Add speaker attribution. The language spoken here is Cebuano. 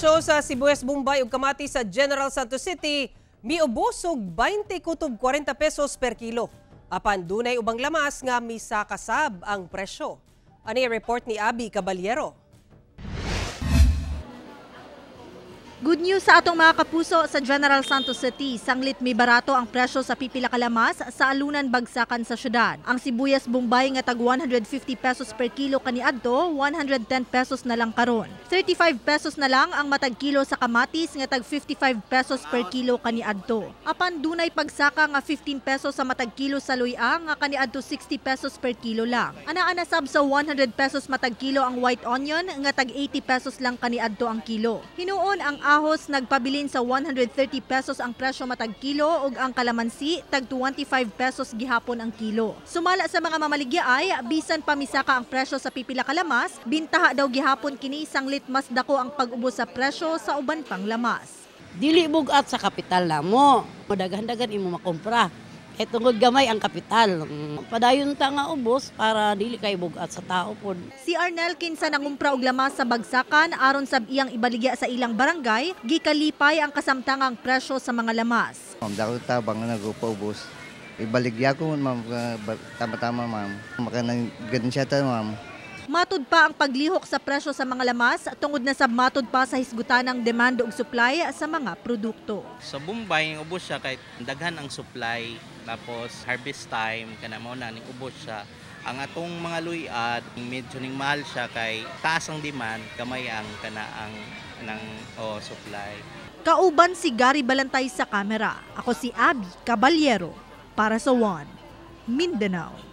Speaker 1: So sa sibuyas Bombay ug kamatis sa General Santos City, miubos og 20 kutob 40 pesos per kilo. Apan dunay ubang lamas nga misakasab ang presyo. Ani report ni Abby Caballero.
Speaker 2: Good news sa atong mga kapuso sa General Santos City. Sanglit may barato ang presyo sa pipila kalamas sa alunan bagsakan sa syudad. Ang sibuyas Bombay nga tag 150 pesos per kilo kaniadto, 110 pesos na lang karon. 35 pesos na lang ang matag kilo sa kamatis nga tag 55 pesos per kilo kaniadto. Apan dunay pagsaka nga 15 pesos sa matag kilo sa luya nga kaniadto 60 pesos per kilo lang. Ana-ana sab sa 100 pesos matag kilo ang white onion nga tag 80 pesos lang kaniadto ang kilo. Hinuon ang ahos nagpabilin sa 130 pesos ang presyo matag kilo ug ang kalamansi tag 25 pesos gihapon ang kilo. Sumala sa mga mamaligya ay bisan pa misaka ang presyo sa pipila ka lamas, bintaha daw gihapon kini sanglit mas dako ang pag-ubos sa presyo sa uban pang lamas.
Speaker 3: Dili bugat sa kapital na mo. Daghan-daghan imo makumpra. Kay tungod gamay ang kapital. Padayon ta nga ubos para dili kay bugat sa tao pod.
Speaker 2: Si Arnel kinsa nangumpra og lamas sa bagsakan aron sab iyang ibaligya sa ilang barangay, gikalipay ang kasamtangang presyo sa mga lamas.
Speaker 4: Ma'am, dako tabang nga nagpaubos. Ibaligya ko, ma'am, tama-tama, ma'am. Maka ganun siya ta, ma'am.
Speaker 2: Matud pa ang paglihok sa presyo sa mga lamas tungod na sab matud pa sa hisgutan ng demand ug supply sa mga produkto.
Speaker 5: Sa Bombay, ubos siya kay daghan ang supply, tapos harvest time, kana mao na ning ubos siya. Ang atong mga luyad, medyo ning mahal siya kay taas ang demand, kamay ang kana ang ng supply.
Speaker 2: Kauban si Gary Balantay sa kamera. Ako si Abby Caballero para sa One Mindanao.